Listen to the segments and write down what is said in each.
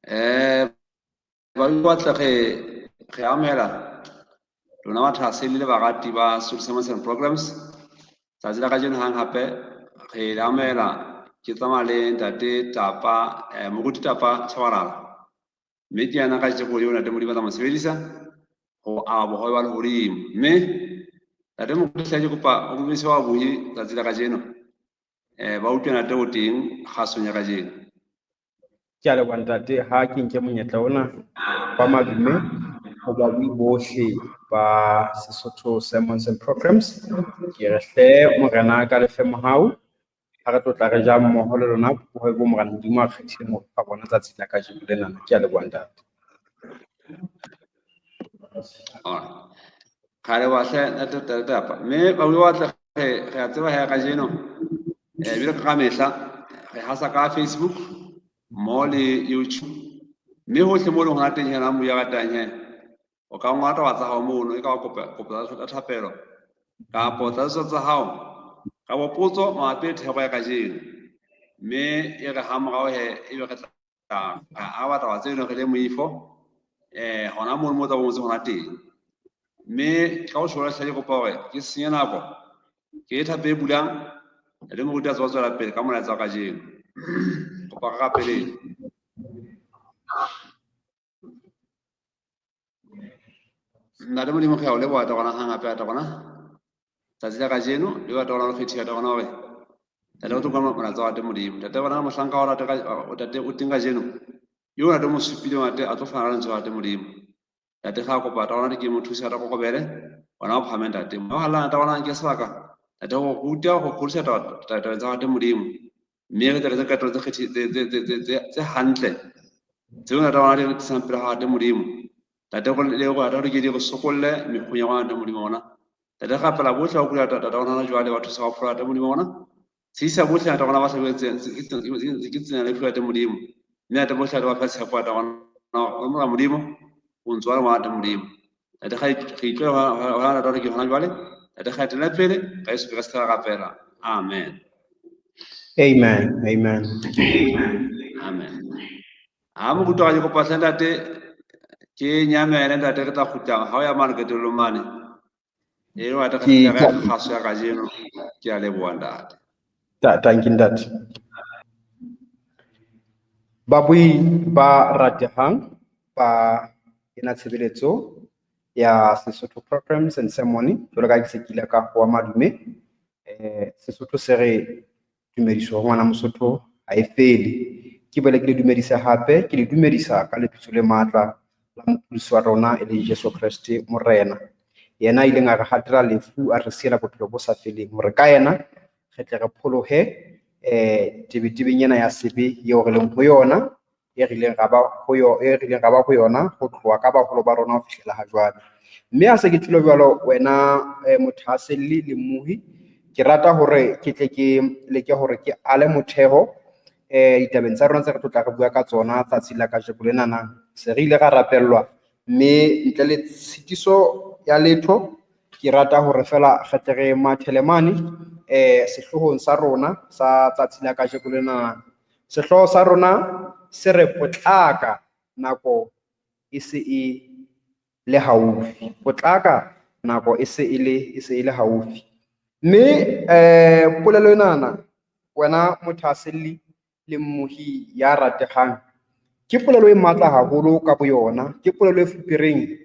Ba batla re amohela lona bathahaselli le barati ba Sotho Sermons and Programs. Tsatsi la kajeno hang hape re le amohela ke tsamaya le ntate Tapa, Moruti Tapa Tshabalala. Mme ke yena kajeko eo ntate Modimo a tla mo sebedisa ho aba bohobe ba lehodimo. Mme ntate Moruti hle ke kopa o dumedise ba bohi tsatsi la kajeno. Ba utlwe ntate o teng kgasong ya kajeno. Ke a leboha ntate, ha ke nke monyetla ona wa madume ho babui bohle ba Sesotho Sermons and Programs. Ke re hle morena ka lefe mohau, ha re tlo tla re ja mmoho le lona bohobe bo morena Modimo a kgethileng ho fa bona tsatsi la kajeno lenana. Ke a leboha ntate. Re a leboha hle ntate Tapa. Mme babui ba batle re a tseba he kajeno, ebile ka mehla re hasa ka Facebook mo le YouTube, mme hohle mo leng hona teng hena mo ya ratang he o ka ngola taba tsa hao mono, e ka kopa kopo tsa thapelo kapo tsa tsa hao ka potso mabapi le thero ya kajeno, mme e re ha morao he ebe re tla araba taba tse leng re le moifo hona mono mo tsa bo hona teng. Mme ka ho tjho hle ke kopa hore ke senye nako ke thape e bulang le moruti a tswa tswela pele ka molaetsa wa kajeno. Kopa re rapeleng. Ntate Modimo, re a o leboha taba hang hape taba tsatsi la kajeno le batho ba kgethiwa taba hore ntate o tlo utlwa molaetsa wa Modimo. Ntate bona mohlanka wa rate ntate o teng kajeno yo ntate mo supile ntate a tlo fana ka lentswe la Modimo. Ntate ga kopa taba ke mo thusa ta kokobele ona o phahame ntate. Mo hala ntate bona ke sebaka ntate go ruta go kgodisa taba tsa Modimo. Mme re tle re qeto tse kgethi tse hantle tseo ntate bona di tlisang pele ga Modimo. Ntate go le go rata ke di re sokolle mekgweng ya rona ntate Modimo ona. Ntate rapela bohle ba kula ntate bona jwale ba thusa go fola ntate Modimo ona. Tshisa bohle ntate bona ba sebetseng ke tsena le ntate Modimo. Mme ntate bohle ba fa tshepo ntate bona o mora Modimo o ntse wa le ngwana ntate Modimo. Ntate ga re itlwela hona ntate ke hona jwale. Ntate ga etela pele ka Jesu Kriste ra rapela. Amen. Amen. Amen. Amen. Ha moruti wa ke kopa hle ntate ke nyamele ntate re tla kgutla ha o ya mane qetellong mane. E re wa re kgaso ya kajeno. Ke a leboha ntate. Thank you ntate. Babui ba ratehang ba ena tshebeletso ya Sesotho Programs and Ceremony, jwalo ka ke se ke ile ka hoa madume. Sesotho se re tumediso ho ngwana Mosotho ha e fele. Ke boele ke le dumedisa hape, ke le dumedisa ka lebitso le matla la mopholosi wa rona e leng Jesu Kreste Morena. Yena a ileng a re hatela lefu, a re siela bophelo bo sa feleng, hore ka yena re tle re pholohe tebetebeng ena ya sebe eo re leng ho yona, e rileng ra ba ho e rileng ra ba ho yona ho tloha ka baholo ba rona ho fihlela ha jwale. Mme ha se ke tjholo jwalo wena mothahaselli le mmuhi, ke rata hore ke tle ke leke hore ke ale motheho ditabeng tsa rona tse re tlo tla re bua ka tsona tsatsi la kajeno lenana. Se re ile ra rapellwa, mme ntle le tshitiso ya letho, ke rata hore fela re tle re mathele mane sehloohong sa rona sa tsatsi la kajeno lenana. Sehlooho sa rona se re potlaka nako e se e le haufi. Potlaka nako e se e le e se e le haufi. Mme polelo enana wena mothahaselli le mmuhi ya ratehang, ke polelo e matla haholo ka boyona, ke polelo e fupereng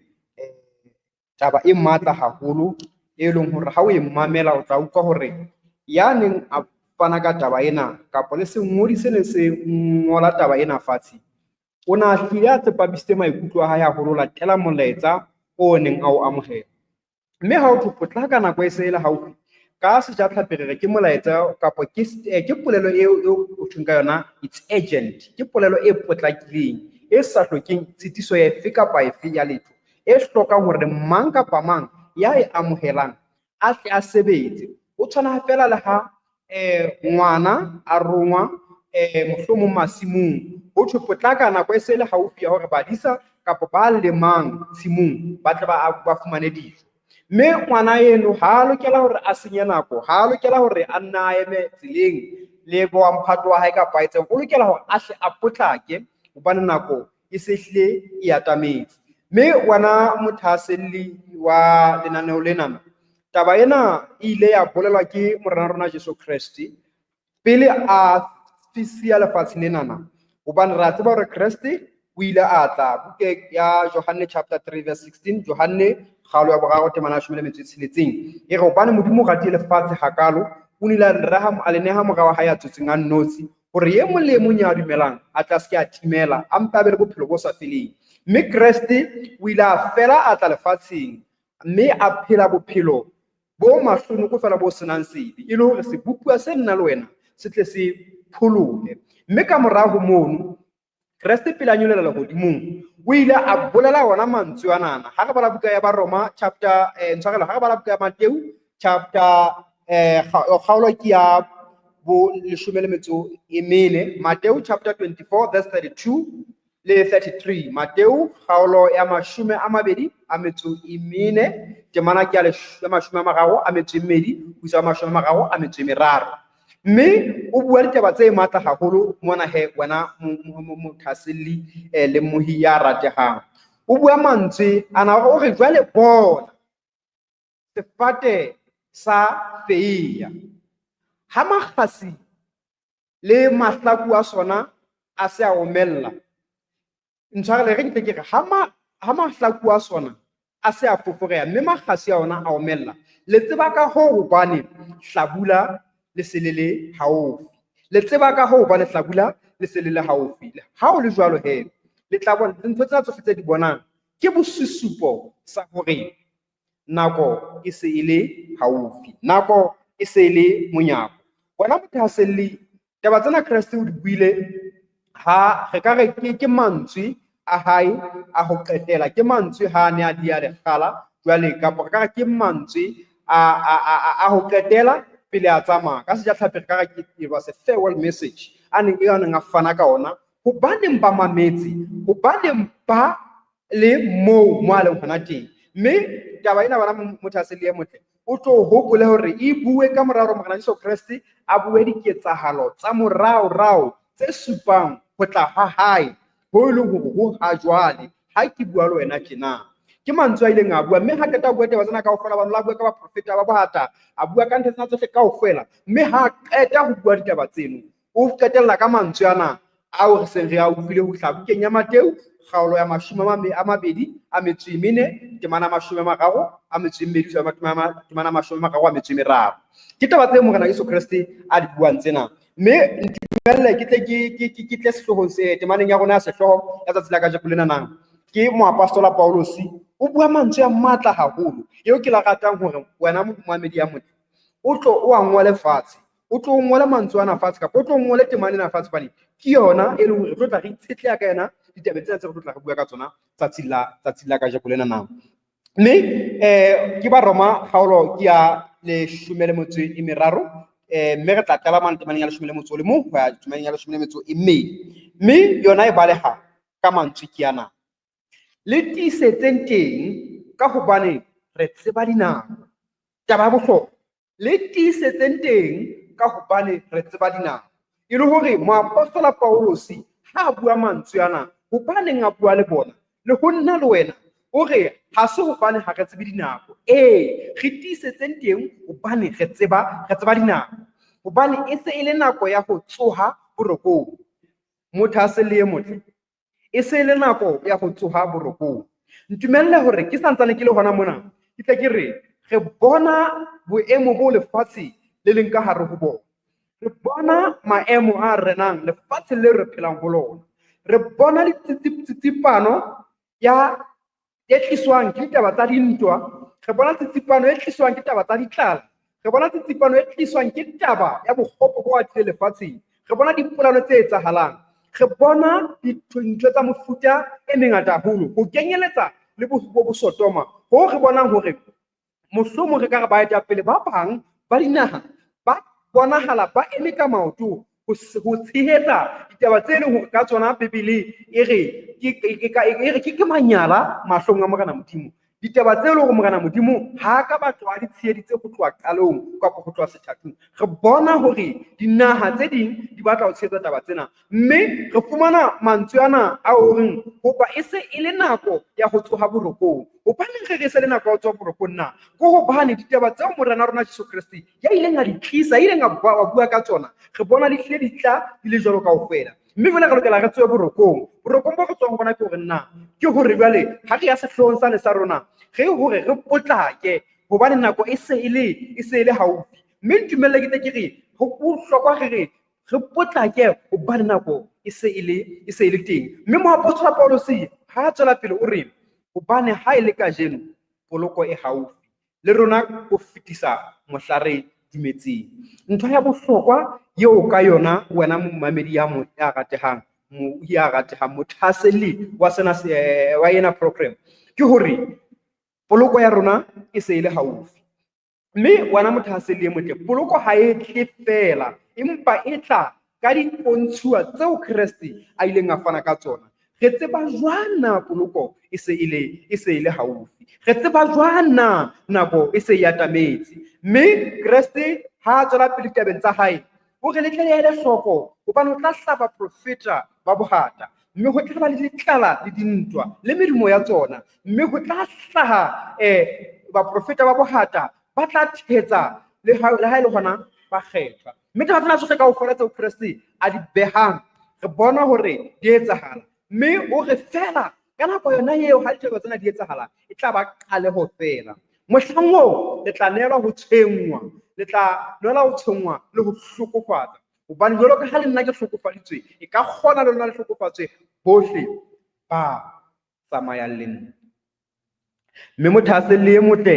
taba e matla haholo e leng hore ha o e mamela o tla utlwa hore ya neng a fana ka taba ena kapa le sengodi se neng se ngola taba ena fatshe, o na hlile a tsepamisitse maikutlo a hae haholo latela molaetsa o neng a o amohela. Mme ha o thwe potlaka nako e se e le haufi, ka sejatlhapi re re ke molaetsa kapa ke polelo eo ho thweng ka yona it's urgent, ke polelo e potlakileng e sa hlokeng tshitiso efe kapa efe ya letho, e hlokang hore mang kapa mang ya e amohelang a tle a sebetse. O tshwana fela le ha ngwana a rongwa mohlomong masimong, ho thwe potlaka nako e se le haufi ya hore badisa kapa ba lemang tshimong ba tle ba fumane dijo. Mme ngwana eno ha a lokela hore a senye nako, ha a lokela hore a nna a eme tseleng le bo wa mphato wa hae kapa a etseng, o lokela hore a hle a potlake Hobane nako e se hlile e atametse. Mme wena mothahaselli wa lenaneo lenana, taba ena e ile ya bolelwa ke Morena rona Jesu Kreste pele a siya lefatshe lenana. Hobane re a tseba hore Kreste o ile a tla bukeng ya Johanne chapter 3 verse 16, Johanne kgaolo ya boraro temana ya 16. E re hobane Modimo o ratile lefatshe hakalo, o nile a le neha mora wa hae a tswetsweng a nnotshi, hore e mong le e mong ya dumelang a tla se ke a timela, a mpe a be le bophelo bo sa feleng. Mme Kreste o ile a fela a tla lefatsheng, mme a phela bophelo bo mahlonoko fela bo senang sebe, e le hore sebopuwa se nna le wena se tle se pholohe. Mme ka morao ho mono, Kreste pele a nyolela lehodimong, o ile a bolela ona mantswe anana. Ha re bala buka ya Baroma chapter, ntshwarelo, ha re bala buka ya Mateu chapter, kgaolo ke ya bo leshome le metso e mene, Mateu chapter 24 verse 32 le 33. Mateu kgaolo ya 24, temana ke ya 32 ho isa 33. Mme o bua ditaba tse matla haholo mona he wena mothahaselli le mmohi ya ratehang. O bua mantswe ana, o re jwale bona sefate sa feiya, ha makgasi le mahlaku a sona a se a omella. Ntshwarele re ke tle ke re ha mahlaku a sona a se a foforeha mme makgasi a ona a omella, le tseba ka hoo hobane hlabula le se le le haufi. Le tseba ka hoo hobane hlabula le se le le haufi. Ha ho le jwalo he, le tla bona dintho tsena tsohle tse di bonang ke bosusupo sa hore nako e se e le haufi, nako e se e le monyako. Wena mothahaselli, taba tsena Kreste o di buile, ha re ka re ke mantswe a hae a ho qetela, ke mantswe ha a ne a di a lekgala jwale, kapa re ka re ke mantswe a ho qetela pele a tsamaya. Ka sejatlhapi re ka re ke it was a farewell message a neng a neng a fana ka ona hobaneng ba mametse, hobaneng ba le moo mo a leng hona teng. Mme taba ena bana mothahaselli e motle, o tlo hopole hore e bue ka mora hore Morena Jesu Kreste a bue diketsahalo tsa moraorao tse supang ho tla ha hae, ho e leng hore ho ha jwale ha ke bua le wena tjena. Ke mantswe a ileng a bua, mme ha qeta ho bua taba tsena kaofela, ba la bua ka baprofeta ba bohata, a bua ka ntho tsena tsohle kaofela, mme ha qeta ho bua ditaba tseno, o qetella ka mantswe ana ao re seng re a utlwile ho hlaha bukeng ya Mateu kgaolo ya 24, temana 32, temana 33. Ke taba tse Morena Jesu Kreste a di buang tsena. Mme ntumelle ke tle ke tle sehloohong se temaneng ya rona ya sehlooho ya tsatsi la kajeno lena nang. Ke moapostola Paulus o bua mantswe a matla haholo, eo ke la ratang hore wena momamedi ya motle o tlo o a ngole fatshe, o tlo o ngole mantswe ana fatshe, kapa o tlo o ngole temana ena fatshe, hobane ke yona e leng hore re tlo tla re itshetleha ka yona ditabeng tsena tse re tlo tla re bua ka tsona tsatsing la kajeno lena nang. Mme ke ba Roma kgaolo ke ya 13, mme re tla qala mane temaneng ya 11 ho ya temaneng ya 12. Mme yona e baleha ka mantswe ke ana: le tiisetseng teng ka hobane re tseba dinako. Taba ya bohlokwa, le tiisetseng teng ka hobane re tseba dinako. E le hore moapostola Paulus ha a bua mantswe ana, hobaneng a bua le bona le ho nna le wena, o re ha se hobane ha re tsebe dinako. Ee, re tiisetseng teng hobane re tseba dinako, hobane e se e le nako ya ho tsoha borokong. Motho a se le e motle, e se e le nako ya ho tsoha borokong. Ntumelle hore ke santsane ke le hona mona, ke tle ke re re bona boemo bo lefatshe le leng ka hare ho bona. Re bona maemo a renang lefatsheng le re phelang ho lona. Re bona tsitsipano ya e tliswang ke ditaba tsa dintwa, re bona tsitsipano e tliswang ke taba tsa ditlala, re bona tsitsipano e tliswang ke taba ya bokgopo bo atileng lefatsheng, re bona dipolano tse etsahalang, re bona dintho tsa mofuta e mengata haholo, ho kenyeletsa le bosotoma, ho re bonang hore mohlomong re ka re baetapele ba bang ba dinaha ba bonahala ba eme ka maoto ho tshehetsa ditaba tse leng hore ka tsona Bibele e re ke manyala mahlong a Morena Modimo. Ditaba tse leng hore Morena Modimo ha a ka batho a di tsheheditse ho tloha qalong kapa ho tloha sethathong. Re bona hore dinaha tse ding di batla ho tshehetsa taba tsena, mme re fumana mantswe ana a horeng hoba e se e le nako ya ho tsoha borokong. Hobaneng re re e se le nako ya ho tsoha borokong na? Ke hobane ditaba tseo Morena rona Jesu Kreste ya ileng a di tlisa, ya ileng a bua ka tsona, re bona di hlile di tla di le jwalo kaofela. Mme jwale re lokela re tsohe borokong. Borokong bo re tswang ho bona ke hore na ke hore jwale ha re ya sehloohong sane sa rona, re hore re potlake hobane nako e se e le e se e le haufi. Mme ntumelle ke tle ke re ho bohlokwa re re re potlake hobane nako e se e le e se e le teng. Mme moapostola Pauluse ha a tswela pele o re hobane ha e le kajeno poloko e haufi le rona ho fetisa mohla re dumetseng. Ntho ya bohlokwa eo ka yona wena momamedi ya mo ya ratehang mo ya ratehang mothahaselli wa sena wa ena program ke hore poloko ya rona e se e le haufi. Mme wena mothahaselli e motle, poloko ha e tle feela, empa e tla ka dipontshuwa tseo Kreste a ileng a fana ka tsona. Re tseba jwang na poloko e se e le e se e le haufi? Re tseba jwang na nako e se e atametse? Mme Kreste ha a tswela pele tabeng tsa hae, o re le tle le ele hloko hobane o tla hlaba profeta ba bohata, mme ho tla ba le ditlala le dintwa le medumo ya tsona, mme ho tla hlaha baprofeta ba bohata ba tla thetsa le ha e le hona ba kgethwa. Mme taba tsena tsohle kaofela tseo Kreste a di behang, re bona hore di etsahala. Mme o re feela ka nako yona eo ha ditaba tsena di etsahala, e tla ba qaleho feela. Mohlang oo le tla neelwa ho tshwenngwa, le tla neelwa ho tshwenngwa le ho hlokofatsa. Hobane jwalo ka ha le nna ke hlokofaditswe, e ka kgona le lona le hlokofatswe bohle ba tsamayang le nna. Mme mothahaselli e motle,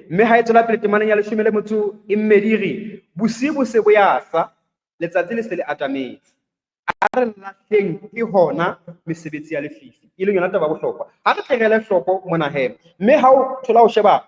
mme ha e tswela pele temaneng ya 12 e re, bosiu bo se bo ya sa, letsatsi le se le atametse. A re lahleng ke hona mesebetsi ya lefifi, e leng yona taba ya bohlokwa. Ha re tle re ele hloko mona he. Mme ha o thola ho sheba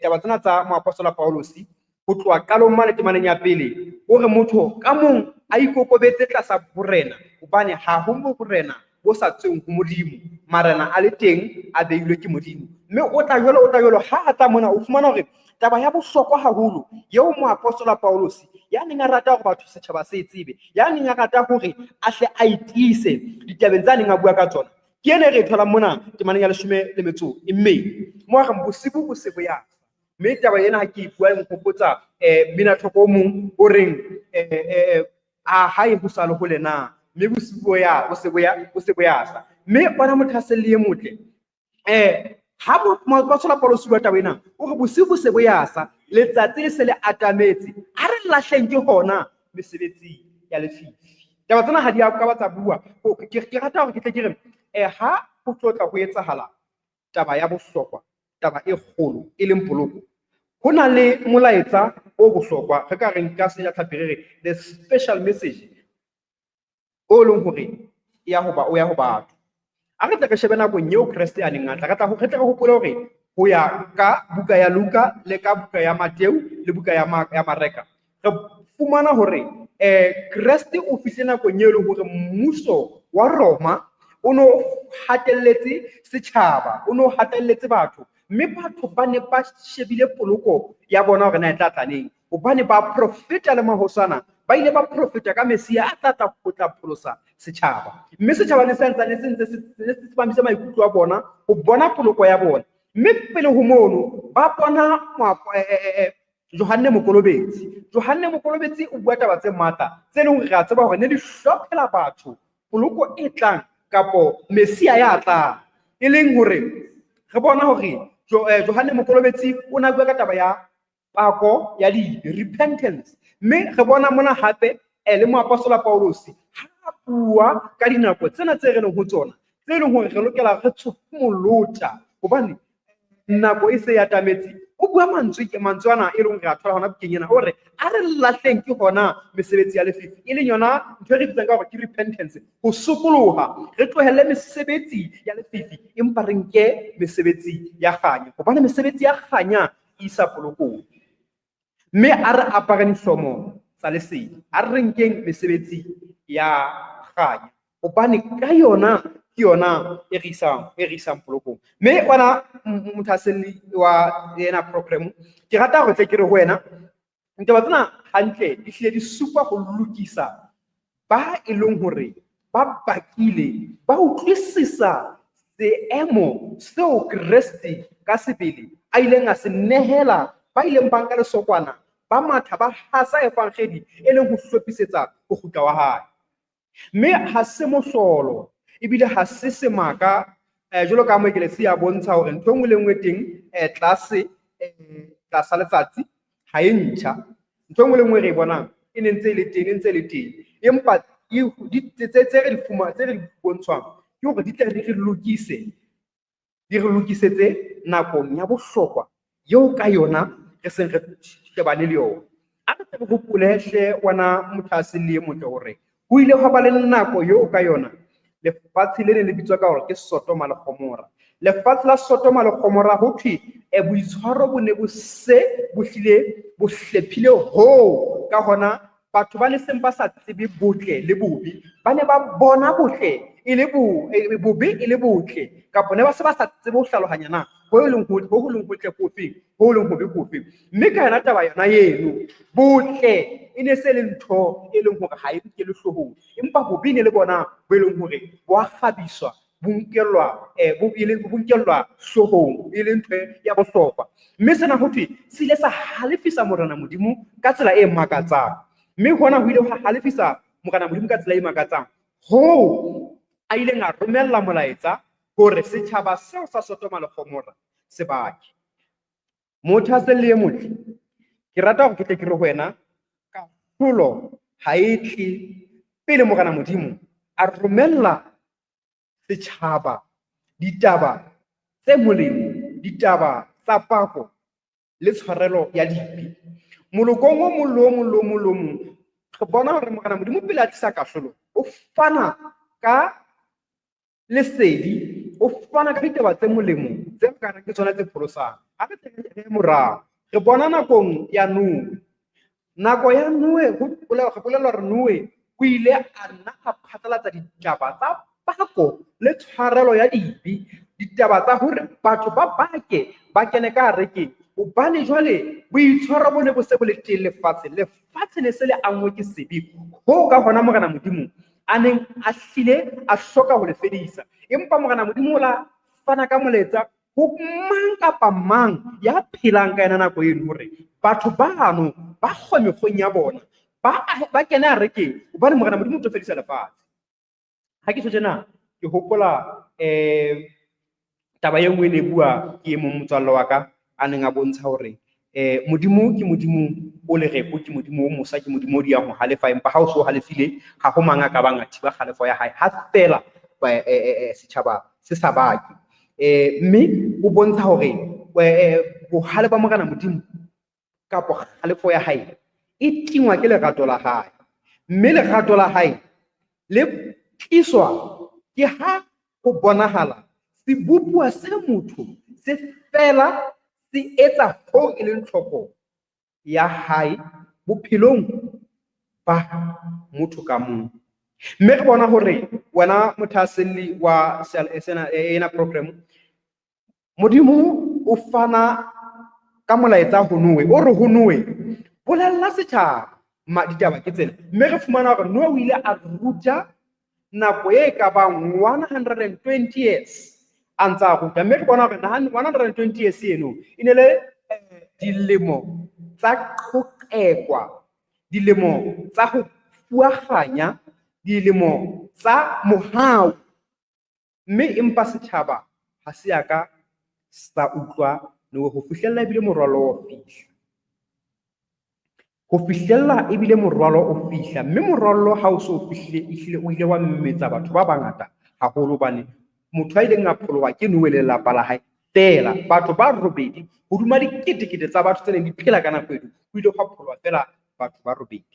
taba tsena tsa moapostola Paulosi, ho tloha qalong mane temaneng ya pele, o re motho ka mong a ikokobetse tlasa borena, hobane ha ho borena bo sa tsweng ho Modimo, marena a le teng a beilwe ke Modimo. Mme o tla jwalo, o tla jwalo, ha a tla mona o fumana hore taba ya bohlokwa haholo eo moapostola Paulosi ya neng a rata hore batho setjhaba se e tsebe, ya neng a rata hore a hle a itiise ditabeng tse a neng a bua ka tsona, ke ena e re e tholang mona temaneng ya 12, moo a reng bosibu bo se bo ya. Mme taba ena ha ke e bua e nkgopotsa mminathoko o mong o reng a ha e ho sa le hole na, mme bosiu bo ya, bo se bo ya, bo se bo ya sa. Mme bona mothahaselli e motle, ha moapostola Paulus bua taba ena, o re bosiu bo se bo ya sa, letsatsi le se le atametse, a re lahleng ke hona mesebetsi ya lefifi. Taba tsena ha di a ka ba tsa bua. Ke rata hore ke tle ke re, ha ho tlo tla ho etsahala taba ya bohlokwa, taba e kgolo e leng poloko, ho na le molaetsa o bohlokwa, re ka reng ka sejatlhapi re re the special message o leng hore ya ho ba o ya ho batho. A re tle re shebe nakong eo Kreste a neng a tla, re tla re tle re hopole hore ho ya ka buka ya Luka le ka buka ya Mateu le buka ya ya Mareka, re fumana hore Kreste o fihle nakong eo e leng hore mmuso wa Roma o no hatelletse setjhaba, o no hatelletse batho, mme batho ba ne ba shebile poloko ya bona hore na e tla tla neng, hobane baprofeta le mahosana ba ile ba profeta ka Mesia a tla tla ho tla pholosa setjhaba, mme setjhaba ne se ntsane se ntse se tsepamise maikutlo a bona ho bona poloko ya bona. Mme pele ho mono ba bona Johanne Mokolobetsi. Johanne Mokolobetsi o bua taba tse matla tse leng hore re a tseba hore ne di hlophela batho poloko e tlang kapo Mesia ya tlang, e leng hore re bona hore Johanne Mokolobetsi o na bua ka taba ya pako ya dibe, repentance. Mme re bona mona hape le moapostola Paulosi ha a bua ka dinako tsena tse re leng ho tsona, tse leng hore re lokela re tsomolota hobane nako e se e atametse. O bua mantswe ke mantswe ana e leng re a thola hona bukeng ena, o re a re lahleng ke hona mesebetsi ya lefifi, e leng yona ntho e re bitsang ka hore ke repentance, ho sokoloha, re tlohelle mesebetsi ya lefifi empa re nke mesebetsi ya kganya, hobane mesebetsi ya kganya e isa polokong. Mme a re apare dihlomo tsa lesedi, a re nkeng mesebetsi ya kganya, hobane ka yona ke yona e re isang, e re isang polokong. Mme wena mothahaselli wa ena program, ke rata hore tle ke re ho wena, ditaba tsena hantle di hlile di supa ho lokisa ba e leng hore ba bakile, ba utlwisisa seemo seo Kreste ka sebele a ileng a se nehela, ba ileng ba nka lesokwana, ba matha, ba hasa evangedi e leng ho hlophisetsa ho kgutla wa hae. Mme ha se mohlolo, ebile ha se semaka, jwalo ka Moekelesia a bontsha hore ntho e nngwe le nngwe teng, tlase, tlasa letsatsi ha e ntjha. Ntho e nngwe le nngwe re e bonang e ne ntse e le teng, e ntse e le teng. Empa tse re di fuma-, tse re di bontshwang ke hore di tle di re lokise, di re lokisetse nakong ya bohlokwa eo ka yona re seng re shebane le yona. A re tle re hopole hle wena mothahaselli e motle hore ho ile hwa ba le nako eo ka yona lefatshe le ne le bitswa ka hore ke Sodoma le Gomora. Lefatshe la Sodoma le Gomora ho thwe, boitshwaro bo ne bo se bo hlile bo hlephile hoo, ka hona batho ba ne seng ba sa tsebe botle le bobe, ba ne ba bona botle e le bo, bobe e le botle, kapa ne ba se ba sa tsebe ho hlalohanya na ho e leng ho, ho leng hotle ke ofeng, ho leng hobe ke ofeng. Mme ka yona taba yona eno, botle e ne se le ntho e leng hore ha e nkele hloohong, empa bobe ne le bona bo e leng hore bo a kgabiswa, bo nkellwa, bo, e le, bo nkellwa hloohong, e le ntho ya bohlokwa. Mme sena ho thwe se ile sa halefisa Morena Modimo ka tsela e makatsang. Mme hona ho ile ha halefisa Morena Modimo ka tsela e makatsang, hoo a ileng a romella molaetsa hore setjhaba seo sa Sodoma le Gomora se bake. Mothahaselli e motle, ke rata hore ke tle ke re ho wena, kahlolo ha e tle pele Morena Modimo a romella setjhaba ditaba tse molemo, ditaba tsa pako le tshwarelo ya dibe. Molokong o mong le o mong le o mong le o mong, re bona hore Morena Modimo pele a tlisa kahlolo, o fana ka lesedi, o fana ka ditaba tse molemo tse re ka reng ke tsona tse pholosang. Ha re tle re ye morao, re bona nakong ya Noe. Nako ya Noe, ho bolelwa, re bolellwa hore Noe o ile a nna a phatlalatsa ditaba tsa pako le tshwarelo ya dibe, ditaba tsa hore batho ba bake, ba kene ka arekeng, hobane jwale boitshwaro bo ne bo se bo le teng lefatsheng, lefatshe ne se le anngwe ke sebe, hoo ka hona Morena Modimo a neng a hlile a hloka ho le fedisa. Empa Morena Modimo o la fana ka molaetsa ho mang kapa mang ya phelang ka yona nako eno hore batho bano ba kgwe mekgweng ya bona, ba kene arekeng, hobane Morena Modimo o tlo fedisa lefatshe. Ha ke tjho tjena, ke hopola, taba e nngwe e ne e bua ke e mong motswalle wa ka a neng a bontsha hore, Modimo ke Modimo o lereko, ke Modimo o mosa, ke Modimo o diyang ho halefa, empa ha o so halefile, ha ho mang a ka bang a thiba kgalefo ya hae, ha feela, setjhaba se sa bake. Mme o bontsha hore, bohale ba Morena Modimo kapo kgalefo ya hae e tingwa ke lerato la hae, mme lerato la hae le tliswa ke ha ho bonahala sebopuwa se motho se fela se etsa hoo e leng tlhoko ya hae bophelong ba motho ka mong. Mme re bona hore wena mothahaselli wa sena, ena program, Modimo o fana ka molaetsa ho Noe, o re ho Noe, bolella setjhaba ditaba ke tsena. Mme re fumana hore Noe o ile a ruta nako e ka bang 120 years a ntse a ruta. Mme re bona hore 120 years eno e ne le, dilemo tsa ho qekwa, dilemo tsa ho fuaganya, dilemo tsa mohau. Mme empa setjhaba ha se ya ka sa utlwa Noe ho fihlella ebile morwalo o fihla. Ho fihlella ebile morwalo o fihla, mme morwalo ha o so o fihlile, ehlile o ile wa mmetsa batho ba bangata haholo, hobane motho a ileng a pholoha ke Noe le lelapa la hae feela. Batho ba robedi hodima diketekete tsa batho tse neng di phela ka nako eno, ho ile hwa pholoha feela batho ba robedi.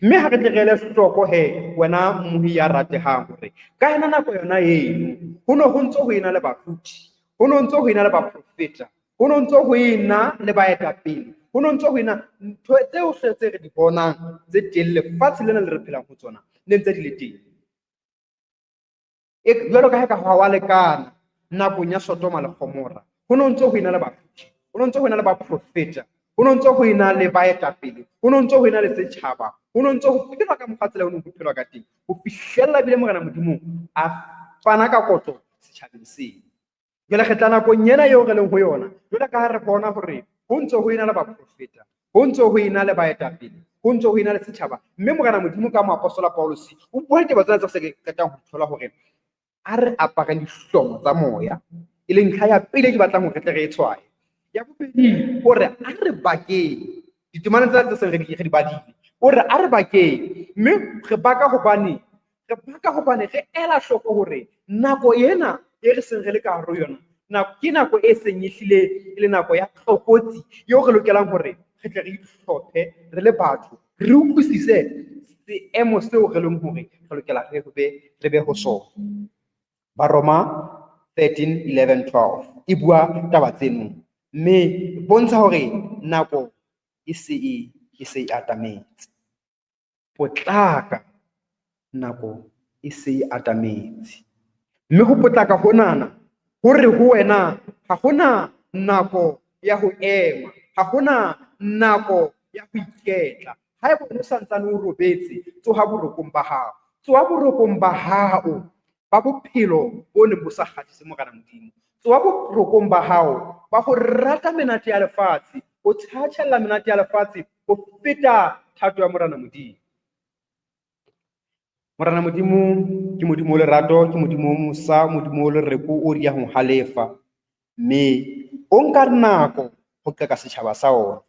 Mme ha re tle re ele hloko he, wena mmohi ya ratehang, hore ka yona nako yona eno ho ne ho ntse ho ena le baruti, ho ne ho ntse ho ena le baprofeta, ho ne ho ntse ho ena le baetapele, ho ne ho ntse ho ena ntho tsohle tse re di bonang tse teng lefatshe lena le re phelang ho tsona, ne ntse di le teng. E jwalo ka ha ka ha wa lekana nakong ya Sodoma le Gomora, ho no ntso ho ena le baruti, ho no ntso ho ena le baprofeta, ho no ntso ho ena le baetapele, ho no ntso ho ena le setjhaba, ho no ntso ho phelwa ka mokgwa tsela eo ho phelwa ka teng, ho fihlella bile Morena Modimo a fana ka kotlo setjhabeng seo. Jwale re tla nakong ena eo re leng ho yona, jwalo ka ha re bona hore ho ntso ho ena le baprofeta, ho ntso ho ena le baetapele, ho ntso ho ena le setjhaba, mme Morena Modimo ka moapostola Paulus o bua ditaba tsena tse se qetang ho thola hore a re apareng dihlomo tsa moya, e leng ntlha ya pele ke batlang hore re tle re e tshwaye. Ya bobedi, o re a re bakeng, ditemana tsena tse seng re di badile, o re a re bakeng, mme re baka hobane re ela hloko hore nako ena e re seng re le ka hare ho yona, ke nako e seng e hlile e le nako ya tlokotsi eo re lokelang hore re tle re itlhophe re le batho, re utlwisise seemo seo re leng hore re lokela re be ho sona. Baroma 13, 11, 12 e bua taba tseno, mme bontsha hore nako e se e atametse. Potlaka, nako e se e atametse. Mme ho potlaka honana hore ho wena ha hona nako ya ho ema, ha hona nako ya ho iketla. Haeba o santsane o robetse, tsoha borokong ba hao. Tsoha borokong ba hao ba bophelo bo neng bo sa kgahlise Morena Modimo. Tsoha borokong ba hao ba ho rata menate ya lefatshe, ho tjhatjhella menate ya lefatshe ho feta thato ya Morena Modimo. Morena Modimo ke Modimo o lerato, ke Modimo o mosa, Modimo o lereko, o dia ho halefa, mme o nka nako ho qeka setjhaba sa ona.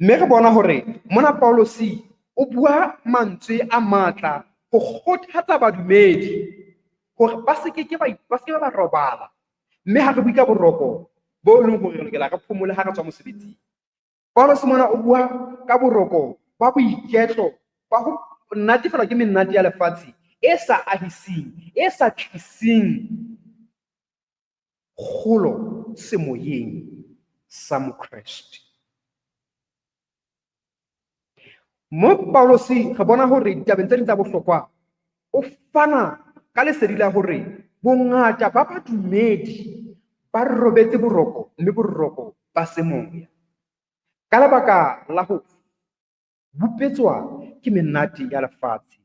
Mme re bona hore mona Paulus o bua mantswe a matla ho kgothatsa badumedi hore ba se ke ba robala. Mme ha re bue ka boroko bo leng hore re lokela re phomole ha re tswa mosebetsing. Paulus mona o bua ka boroko ba boiketlo ba ho natefelwa ke menate ya lefatshe e sa ahiseng, e sa tliseng kgolo semoyeng sa Mokreste. Mo Paulus re bona hore ditabeng tse ding tsa bohlokwa o fana ka lesedi la hore bongata ba badumedi ba robetse boroko, mme boroko ba semoya ka lebaka la ho bupetswa ke menate ya lefatshe.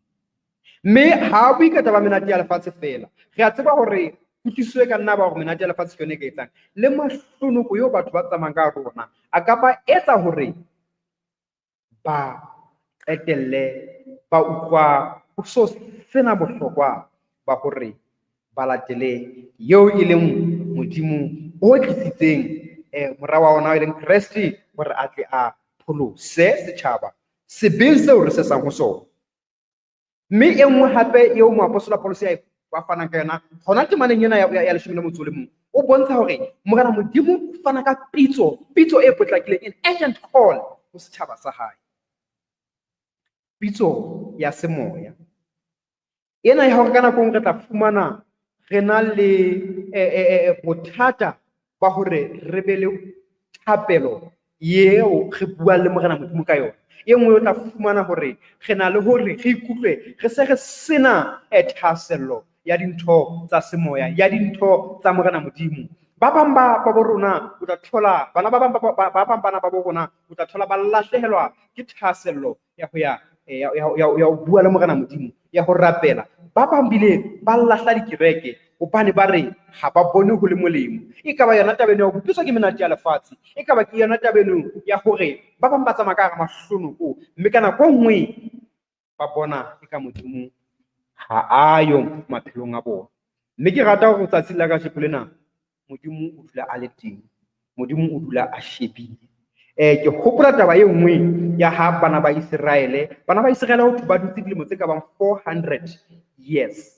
Mme ha bue ka taba menate ya lefatshe fela, re a tseba hore kutlwisiso e ka nna ba hore menate ya lefatshe ke yone e ka etsang le mahlonoko eo batho ba tsamayang ka rona a ka ba etsa hore ba qetelle ba utlwa ho so sena bohlokwa ba hore ba latele eo e leng Modimo o tlisitseng mora wa ona e leng Kreste hore a tle a pholose setjhaba sebeng seo re se sang ho sona. Mme e nngwe hape eo moapostola Paulus a fanang ka yona hona temaneng ena ya 11, o bontsha hore Morena Modimo o fana ka pitso e potlakileng, an urgent call ho setjhaba sa hae. Pitso ya semoya ena ya hore ka nako re tla fumana re na le bothata ba hore re be le thapelo eo re buang le Morena Modimo ka yona. E nngwe o tla fumana hore re na le hore re ikutlwe re se re sena thahasello ya dintho tsa semoya, ya dintho tsa Morena Modimo. Ba bang ba bo rona o tla thola bana ba bang ba bang bana ba bo rona o tla thola ba lahlehelwa ke thahasello ya ho ya ya ho bua le Morena Modimo, ya ho rapela. Ba bang bile ba lahla dikereke hobane ba re ha ba bone ho le molemo. E ka ba yona taba eno ya ho bupetswa ke menate ya lefatshe, e ka ba ke yona taba eno ya hore ba bang ba tsamaya ka hara mahlonoko, mme ka nako e nngwe ba bona e ka Modimo ha a yo maphelong a bona. Mme ke rata hore tsatsing la kajeno lena Modimo o dula a le teng, Modimo o dula a shebile. Ke hopola taba e nngwe ya ha bana ba Iseraele, bana ba Iseraele ho thwe ba dutse dilemo tse ka bang 400 years.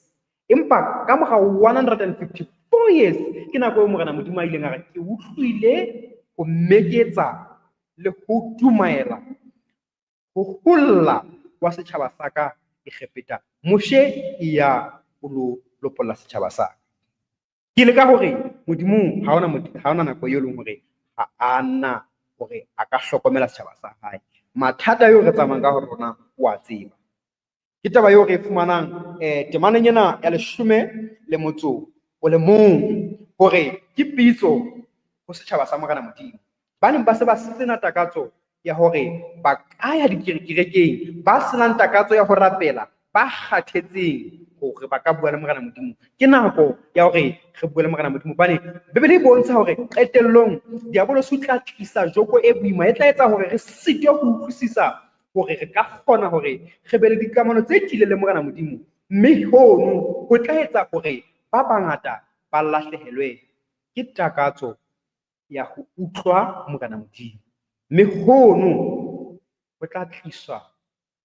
Empa ka mora 154 years ke nako eo Morena Modimo a ileng a re ke utlwile ho meketsa le ho dumaela ho holla wa setjhaba sa ka Egepeta. Moshe e ya o lo lopolla setjhaba sa ka. Ke leka hore Modimo ha ona nako eo leng hore ha a na hore a ka hlokomela setjhaba sa hae. Mathata eo re tsamayang ka ho rona o a tseba. Ke taba eo re e fumanang temaneng ena ya 11 hore ke pitso ho setjhaba sa Morena Modimo. Ba neng ba se ba sena takatso ya hore ba ka ya dikerekeng, ba senang takatso ya ho rapela, ba kgathetseng hore ba ka bua le Morena Modimo. Ke nako ya hore re bue le Morena Modimo, hobane Bibele e bontsha hore qetellong diabolosi o tla tlisa joko e boima, e tla etsa hore re sitwe ho utlwisisa hore re ka kgona hore re be le dikamano tse tiileng le Morena Modimo, mme hono ho tla etsa hore ba bangata ba lahlehelwe ke takatso ya ho utlwa Morena Modimo. Mme hono ho tla tliswa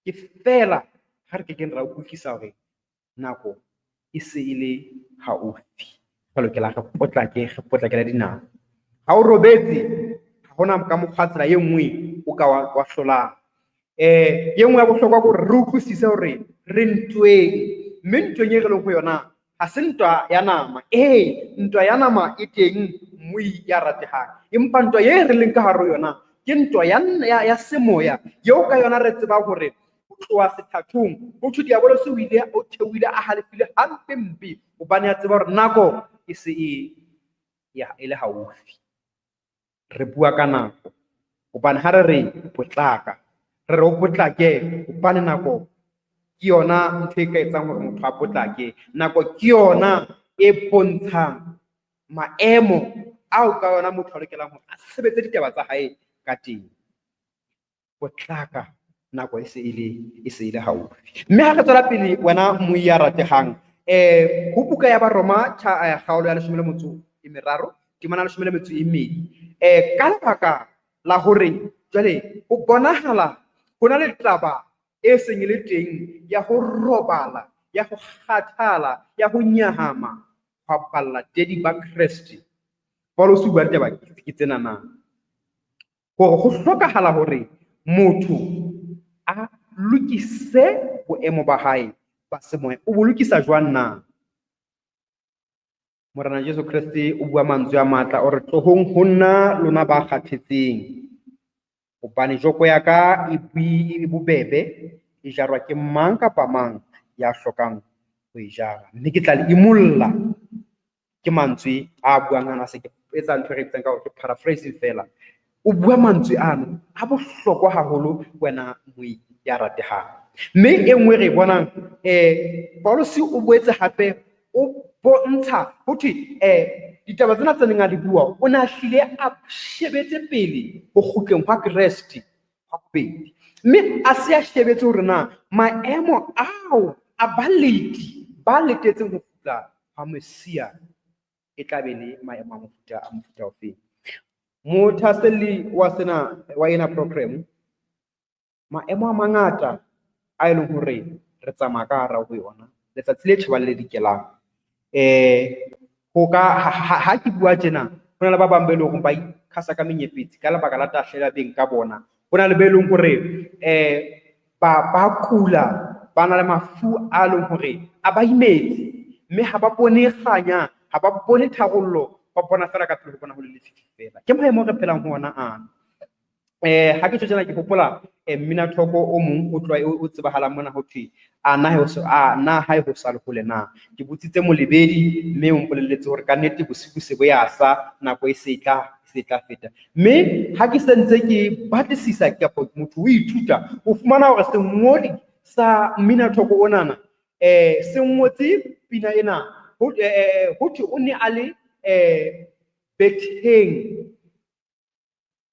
ke feela ha re kekeng ra utlwisisa hore nako e se e le haufi. Re lokela re potlake, re potlakele dinako. Ha o robetse, ha hona ka mokgwa tsela e nngwe o ka wa hlolang. E nngwe ya bohlokwa ke hore re utlwisise hore re ntweng, mme ntweng e re leng ho yona ha se ntwa ya nama. Ee, ntwa ya nama e teng, mmui ya ratehang, empa ntwa e re leng ka hare ho yona ke ntwa ya semoya, eo ka yona re tsebang hore ho tloha sethathong ho thwe diabolosi o ile o theohile a halefile hampe mpe, hobane a tseba hore nako e se e ya e le haufi. Re bua ka nako, hobane ha re re potlaka, re re o potlake hobane nako ke yona ntho e ka etsang hore motho a potlake. Nako ke yona e bontshang maemo ao ka yona motho a lokelang hore a sebetse ditaba tsa hae ka teng. Potlaka, nako e se e le, e se e le haufi. Mme ha re tswela pele, wena mmui ya ratehang, ho buka ya Baroma kgaolo ya 13, temana ya 12, ka lebaka la hore jwale ho bonahala ho na le taba e seng e le teng ya ho robala, ya ho kgathala, ya ho nyahama hwa balatedi ba Kreste. Paulus o bua ditaba ke tsena na, hore ho hlokahala hore motho a lokise boemo ba hae ba semoya. O bo lokisa jwang na? Morena Jesu Kreste o bua mantswe a matla, o re, tlohong ho nna lona ba kgathetseng, hobane joko ya ka e bobebe, e jarwa ke mang kapa mang ya hlokang ho e jara, mme ke tla le imolla. Ke mantswe a buang ana, se ke etsa ntho e re bitsang ka hore ke paraphrasing fela. O bua mantswe ano a bohlokwa haholo, wena moi ya ratehang. Mme e nngwe re e bonang, Paulus o boetse hape o bontsha ho thwe, ditaba tsena tse neng a di bua, o ne a hlile a shebetse pele ho kgutleng hwa Kreste hwa bobedi, mme a se a shebetse hore na maemo ao a baleti ba letetseng ho kgutla hwa Messia e tla be le maemo a mofuta ofeng. Mothahaselli wa sena, wa ena program, maemo a mangata a e leng hore re tsamaya ka hara ho yona letsatsi le tjhabang le dikelang. Ho ka, ha ke bua tjena, ho na le ba bang ba e leng hore ba ikhasa ka menyepetsi ka lebaka la tahlehelo ya beng ka bona. Ho na le ba e leng hore, ba kula, ba na le mafu a leng hore a ba imetse, mme ha ba bone kganya, ha ba bone tharollo, ba bona fela ka pele ho bona ho le lefifi fela. Ke maemo re phelang ho ona ana. Ha ke tjho tjena ke hopola, mminathoko o mong o tloha o tsebahalang mona ho thwe, a na ho se, a na hae ho sa le hole na. Ke botsitse molebedi mme o mpolelletse hore ka nnete bosibu se bo ya sa, nako e se tla, e se tla feta. Mme ha ke sentse ke batlisisa kapa motho o ithuta, o fumana hore sengodi sa mminathoko onana, se ngotse pina ena, ho thwe o ne a le, betheng,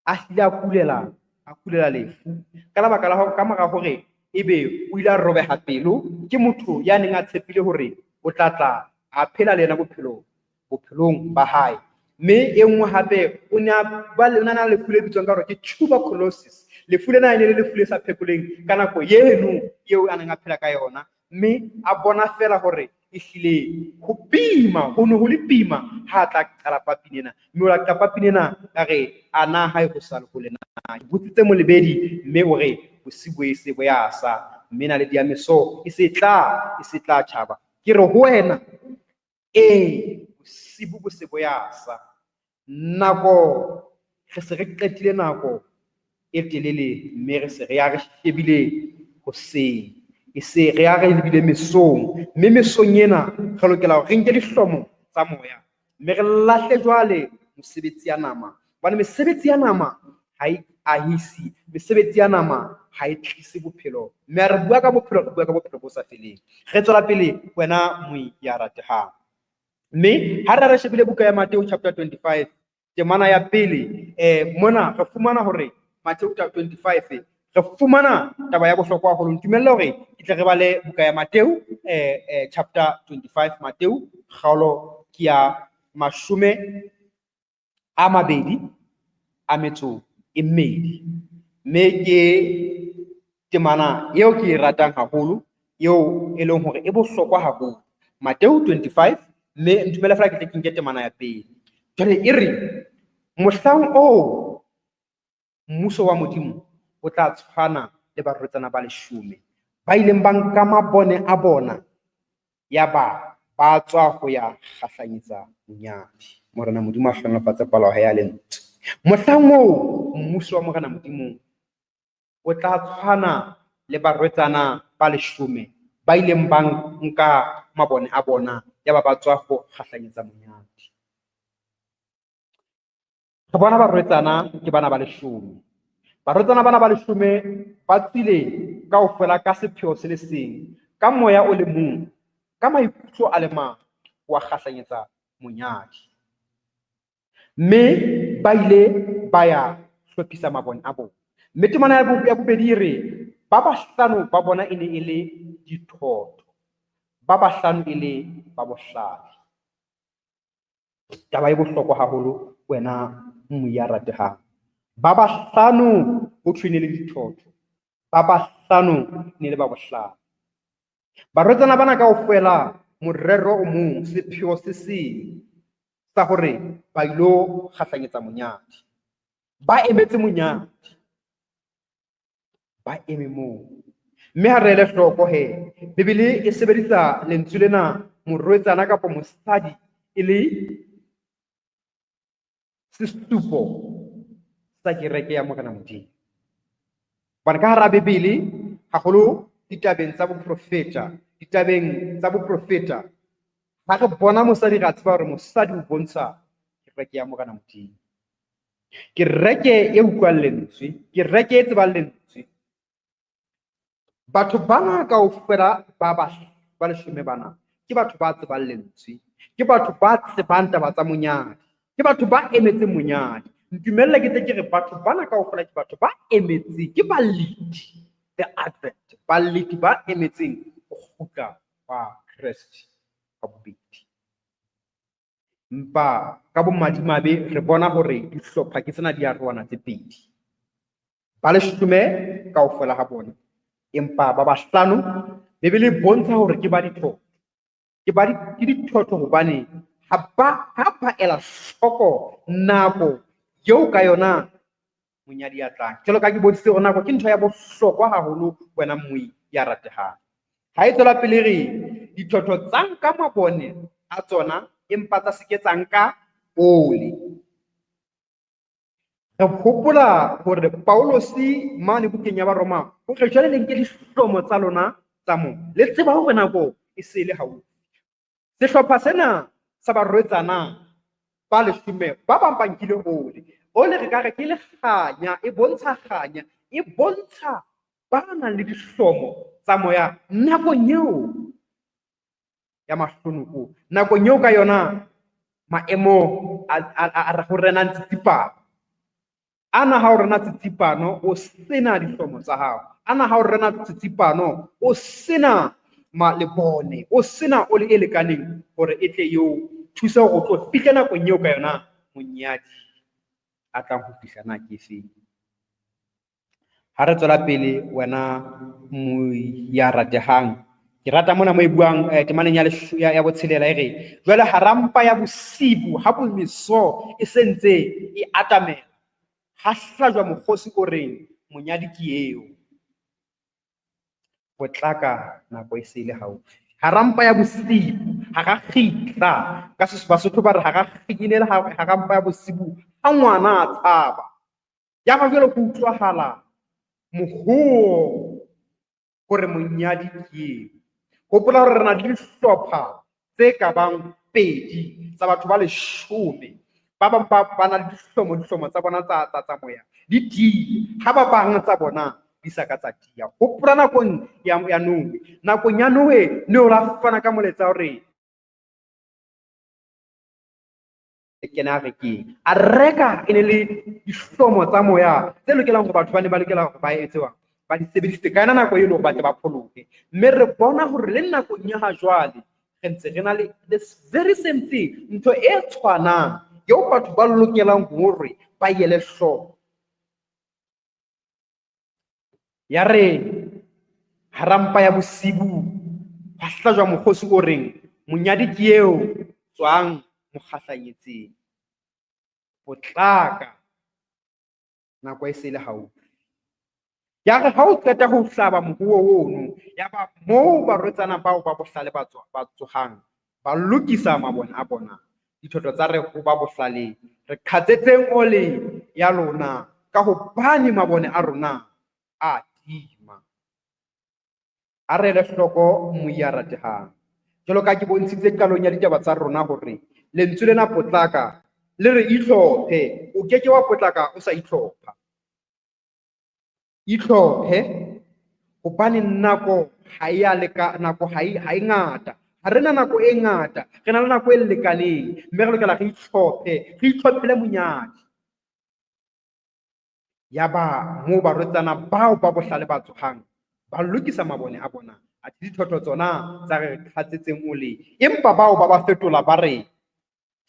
a hlile a kulela, a kulela lefu ka lebaka la hore ka mora hore ebe o ile a robeha pelo ke motho ya neng a tshepile hore o tla tla a phela le yena bophelong ba hae. Mme e nngwe hape o ne a ba le, o ne a na le lefu le bitswang ka hore ke tuberculosis. Lefu lena e ne le lefu le sa phekoleng ka nako eno eo a neng a phela ka yona, mme a bona fela hore ehlile ho bima, ho ne ho le bima ha a tla qala papini ena. Mme o la qala papini ena a re, a na hae ho sa le hole na. Ke botsitse molebedi mme o re bosibu e se bo ya sa, mme na le diameso e se tla, e se tla tjhaba. Ke re ho wena, ee, bosibu bo se bo ya sa. Nako, re se re qetile nako e telele, mme re se re ya re shebile hoseng. E se re ya re lebile mesong, mme mesong ena re lokela hore re nke dihlomo tsa moya, mme re lahle jwale mosebetsi ya nama. Hobane mesebetsi ya nama ha e ahise, mesebetsi ya nama ha e tlise bophelo. Mme ha re bua ka bophelo, re bua ka bophelo bo sa feleng. Re tswela pele wena moi ya ratehang. Mme ha re re shebile buka ya Mateo chapter 25, temana ya pele, mona re fumana hore Mateo chapter 25 re fumana taba ya bohlokwa haholo. Ntumelle hore ke tle re bale buka ya Mateo chapter 25, Mateo kgaolo ke ya 22. Mme ke temana eo ke e ratang haholo, eo e leng hore e bohlokwa haholo. Mateo 25, mme ntumelle fela ke tle ke nke temana ya pele. Jwale e re, mohlang oo mmuso wa Modimo o tla tshwana le barwetsana ba 10 ba ileng ba nka mabone a bona, ya ba ba tswa ho ya kgahlanyetsa monyadi. Morena Modimo a hlohonolofatse palo ya lentswe. Mohlang oo mmuso wa Morena Modimo o tla tshwana le barwetsana ba 10 ba ileng ba nka mabone a bona, ya ba ba tswa ho kgahlanyetsa monyadi. Re bona barwetsana ke bana ba 10. Barwetsana bana ba 10 ba tswile kaofela ka sepheo se le seng, ka moya o le mong, ka maikutlo a le mang, wa kgahlanyetsa monyadi. Mme ba ile ba ya hlophisa mabone a bona. Mme temana ya bobedi e re, ba bahlano ba bona e ne e le dithotho, ba bahlano e le ba bohlale. Taba e bohlokwa haholo wena mmui ya ratehang. Ba bahlano ho thwe ne le dithotho, ba bahlano ne le ba bohlale. Barwetsana bana kaofela morero o mong, sepheo se seng sa hore ba ilo kgahlanyetsa monyadi. Ba emetse monyadi, ba eme moo. Mme ha re ele hloko he, Bibele e sebedisa lentswe lena morwetsana kapa mosadi e le sesupo sa kereke ya Morena Modimo. Hobane ka hara Bibele, haholo ditabeng tsa boprofeta, ditabeng tsa boprofeta, ha re bona mosadi re a tseba hore mosadi o bontsha kereke ya Morena Modimo. Kereke e utlwang lentswe, kereke e tsebang lentswe. Batho bana kaofela ba ba 10 bana ke batho ba tsebang lentswe, ke batho ba tsebang taba tsa monyadi, ke batho ba emetseng monyadi. Ntumelle ke tle ke re batho bana kaofela ke batho ba emetseng, ke baleti, the advent, baleti ba emetseng ho kgutla hwa Kreste ka bobedi. Empa ka bomadimabe re bona hore dihlopha ke tsena di arohana tse pedi. Ba 10 kaofela ha bona, empa ba bahlano Bibele e bontsha hore ke ba dithotho. Ke ba ke dithotho hobane ha ba ela hloko nako eo ka yona monyadi ya tlang. Jwalo ka ke bontshitse hore nako ke ntho ya bohlokwa haholo wena mmui ya ratehang. Ha e tswela pele re dithotho tsa nka mabone a tsona empa tsa se ke tsa nka ole. Re hopola hore Paulosi mane bukeng ya Baroma o re jwale le nke dihlomo tsa lona tsa mo, le tseba hore nako e se le haufi. Sehlopha sena sa barwetsana ba 10 ba bang ba nkile ole. Ole re ka re ke lekganya, e bontsha kganya, e bontsha ba nang le dihlomo tsa moya nakong eo ya mahlonoko, nakong eo ka yona maemo a ho rena tsitsipano. Ana ha o rena tsitsipano o sena dihlomo tsa hao, ana ha o rena tsitsipano o sena lebone, o sena ole e lekaneng hore e tle eo thusa hore o tlo fihla nakong eo ka yona monyadi a tlang ho fihla na ke efeng. Ha re tswela pele wena mmui ya ratehang, ke rata mona mo e buang temaneng ya botshelela e re, jwale hara mpa ya bosibu ha bomeso e sentse e atamela, ha hlajwa mokgosi o reng monyadi ke eo. Potlaka nako e se le haufi. Hara mpa ya bosibu, hara kgitla, ka Basotho ba re hara kgitla, hara mpa ya bosibu ha ngwana a tshaba. Ya ba jwale ho utlwahala mohoo hore monyadi ke eo. Hopola hore re na le dihlopha tse ka bang pedi tsa batho ba 10. Ba bang ba na le dihlomo tsa bona tsa moya di tiile, ha ba bang tsa bona di sa ka tsa tiya. Hopola nakong ya Noe. Nakong ya Noe, Noe o la fana ka molaetsa hore kena arekeng. Areka e ne le dihlomo tsa moya tse lokelang hore batho ba ne ba lokela hore ba etse jwang, ba di sebedisitse ka yona nako eno hore ba tle ba pholohe. Mme re bona hore le nakong ya ha jwale re ntse re na le this very same thing, ntho e tshwanang eo batho ba lokelang hore ba ele hloko. Ya re hara mpa ya bosibu hwa hlajwa mokgosi o reng, monyadi ke eo, tswang mo kgahlanyetseng. Potlaka, nako e se le haufi. Ya re ha o qeta ho hlaba mohuo ono, ya ba moo barwetsana bao ba bohlale ba tsohang, ba lokisa mabone a bona. Dithoto tsa re ho ba bohlale, re qhatsetseng ole ya lona, ka hobane mabone a rona a tima. A re ele hloko moya ratehang. Jwalo ka ke bontshitse qalong ya ditaba tsa rona hore lentswe lena potlaka le re itlhophe, o keke wa potlaka o sa itlhopha. Itlhophe hobane nako ha e a leka, nako ha e, ha e ngata. Ha re na nako e ngata, re na le nako e lekaneng, mme re lokela re itlhophe, re itlhophele monyadi. Ya ba moo barwetsana bao ba bohlale ba tsohang, ba lokisa mabone a bona, athe dithotho tsona tsa re qhatsetseng ole. Empa bao ba ba fetola ba re,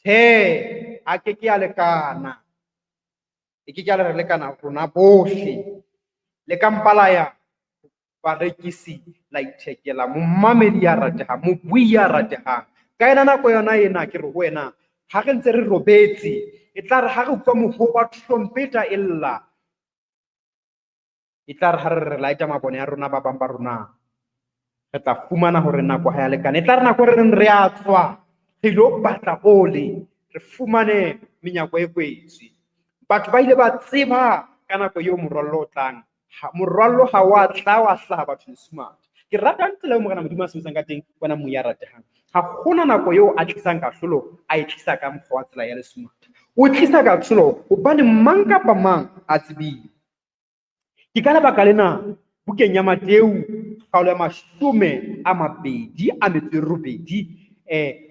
tjhe, a ke ke a lekana, e ke ke a re lekana rona bohle. Le ka mpa la ya barekisi la ithekela. Momamedi ya ratehang, mobui ya ratehang, ka yona nako yona ena ke re ho wena, ha re ntse re robetse, e tla re ha re utlwa mohoo wa trompeta e lla, e tla re ha re re light-a mabone a rona, ba bang ba rona re tla fumana hore nako ha ya lekana. E tla re nako re reng re a tswa, re ilo batla ole, re fumane menyako e kwetswe. Batho ba ile ba tseba ka nako eo morwallo o tlang. Morwallo ha wa tla wa hlaha batho lesumatha. Ke rata tsela eo Morena Modimo a sebetsang ka teng, wena moya ratehang. Ha hona nako eo a tlisang kahlolo, a e tlisa ka mokgwa wa tsela ya lesumatha. O tlisa kahlolo hobane mang kapa mang a tsebile. Ke ka lebaka lena bukeng ya Mateu kgaolo ya 28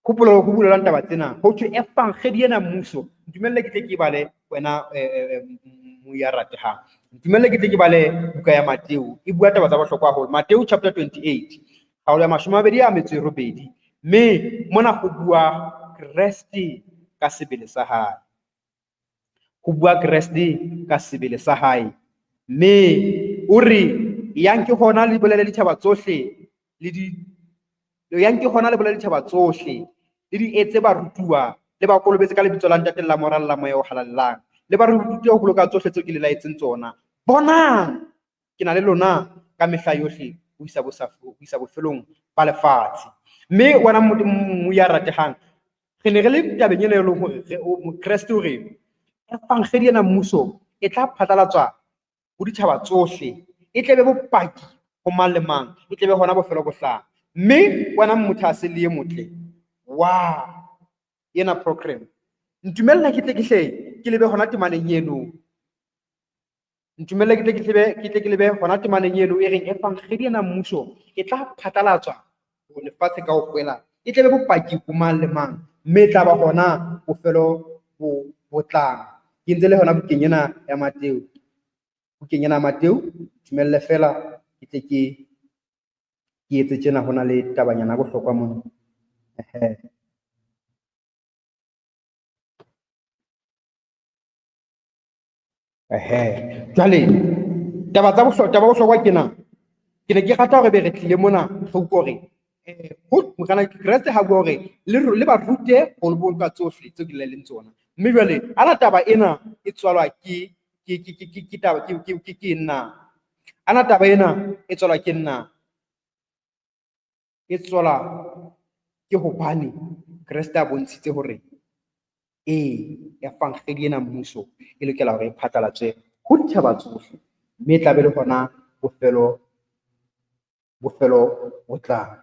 khopolo ho bulelang taba tsena, ho thwe evangedi ena mmuso. Ntumelle ke tle ke bale wena moya ratehang. Ntumelle ke tle ke bale buka ya Mateu, e bua taba tsa bohlokwa haholo. Mateu chapter 28 kgaolo ya 28, mme mona ho bua Kreste ka sebele sa hae. Ho bua Kreste ka sebele sa hae, mme o re yang ke hona le bolele ditjhaba tsohle le di yang ke hona le bolele ditjhaba tsohle le di etse barutuwa, le ba kolobetse ka lebitso la Ntate le la Mora le la Moya o Halalelang, le ba rute ho boloka tsohle tseo ke le laetseng tsona. Bonang, ke na le lona ka mehla yohle ho isa bofelong ba lefatshe. Mme wena moya ratehang, re ne re le tabeng ena e leng hore Kreste o re evangedi ena mmuso e tla phatlalatswa ho ditjhaba tsohle, e tle be bopaki ho mang le mang, e tle be hona bofelo bo hlaha. Mme wena motho a se le e motle wa ena program, ntumella ke tle ke hle ke lebe hona temaneng eno. Ntumelle ke tle ke hlebe, ke tle ke lebe hona temaneng eno e reng evangedi ena mmuso e tla phatlalatswa ho lefatshe kaofela, e tle be bopaki ho mang le mang, mme e tla ba hona bofelo bo tlang. Ke ntse le hona bukeng ena ya Mateu. Bukeng ena ya Mateu, ntumelle feela ke tle ke etse tjena, ho na le tabanyana ya bohlokwa mona. Jwale taba tsa bohlokwa, taba bohlokwa ke na. Ke ne ke rata hore be re tlile mona re utlwe hore ho Morena Kreste ha bua hore le ba rute ho boloka tsohle tseo ke le laeleng tsona. Mme jwale ana taba ena e tswalwa ke taba ke nna. Ana taba ena e tswalwa ke nna. E tswalwa ke hobane Kreste a bontshitse hore ee, evangedi ena mmuso e lokela hore e phatlalatswe ho ditjhaba tsohle, mme e tla be le hona bofelo bofelo bo tlang.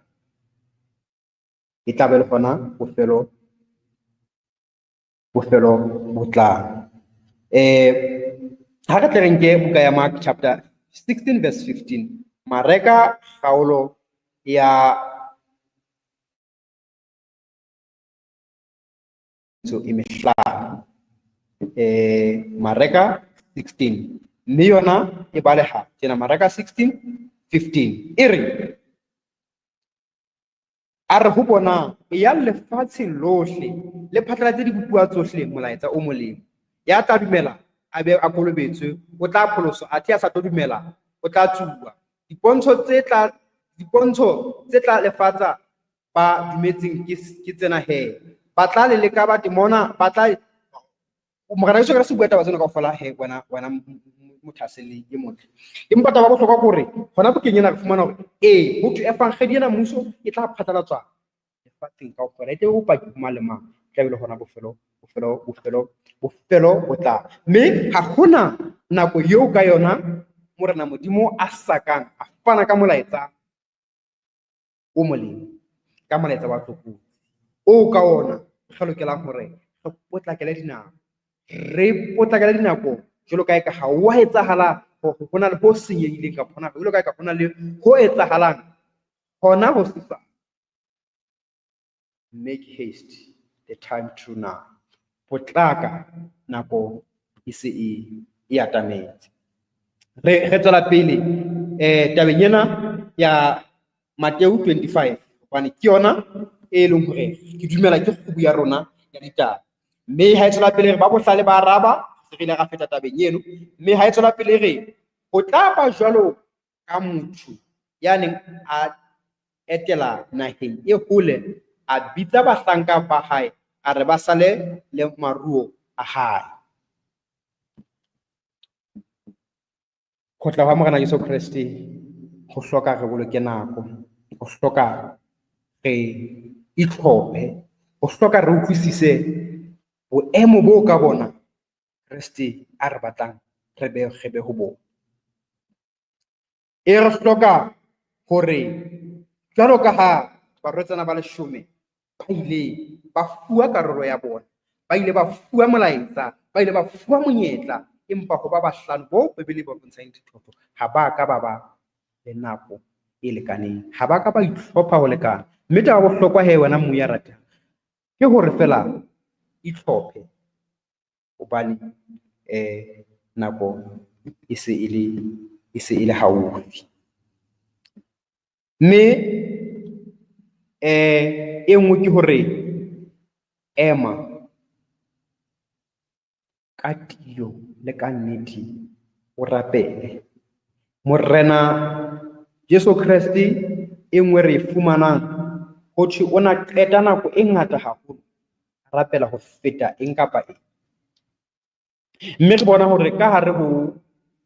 E tla be le hona bofelo bo tlang. Ha re tle re nke buka ya Mark chapter 16 verse 15. Mareka kgaolo ya e mehlano. Mareka 16. Mme yona e baleha tjena, Mareka 16:15. E re, a re ho bona, eyang lefatsheng lohle, le phatlalatse dibopuwa tsohle molaetsa o molemo. Ya tla dumela a be a kolobetswe, o tla pholoswa, athe ya sa tlo dumela o tla tsuwa. Dipontsho tse tla lefatsa ba dumetseng ke tsena he. Ba tla leleka bademona, ba tla Morena Jesu Kreste o bua taba tsena kaofela he, wena mothaselli e motle. Empa taba ya bohlokwa ke hore hona bukeng ena re fumana hore ee, ho thwe evangedi ena mmuso e tla phatlalatswa lefatsheng kaofela, e tle be bopaki ho mang le mang, e tla be le hona bofelo bo tla. Mme ha hona nako eo ka yona Morena Modimo a sa kang a fana ka molaetsa o molemo, ka molaetsa wa tlokotsi o ka ona re lokelang hore re potlakele dinako. Re potlakele dinako jwalo ka eka ha wa etsahala hore ho na le ho senyehileng kapa hona jwalo ka eka ho na le ho etsahalang hona ho sesa. Make haste, the time to now. Potlaka, nako e se e atametse. Re tswela pele tabeng ena ya Mateo 25, hobane ke yona e leng hore ke dumela ke kgubu ya rona ya ditaba. Mme ha e tswela pele re ba bohlale ba araba, re ile ra feta tabeng eno. Mme ha e tswela pele re ho tla ba jwalo ka motho ya neng a etela naheng e hole, a bitsa bahlanka ba hae, a re ba sale le maruo a hae. Ho tla hwa Morena Jesu Kreste ho hloka re boloke nako, ho hloka re itlhophe, ho hloka re utlwisise boemo bo ka bona Kreste a re batlang re be ho bona. E re hloka hore jwalo ka ha barwetsana ba leshome ba ile ba fuwa karolo ya bona, ba ile ba fuwa molaetsa, ba ile ba fuwa monyetla, empa ho ba bahlano bo Bibele ba bontshang dithotho ha ba ka ba ba le nako e lekaneng, ha ba ka ba itlhopha ho lekana. Mme taba ya bohlokwa he wena mmu ya ratang ke hore fela itlhophe, hobane nako e se e le haufi. Mme e nngwe ke hore ema ka tiyo le ka nnete o rapele. Morena Jesu Kreste e nngwe re e fumanang ho thwe o na qeta nako e ngata haholo a rapela ho feta eng kapa eng. Mme re bona hore ka hare ho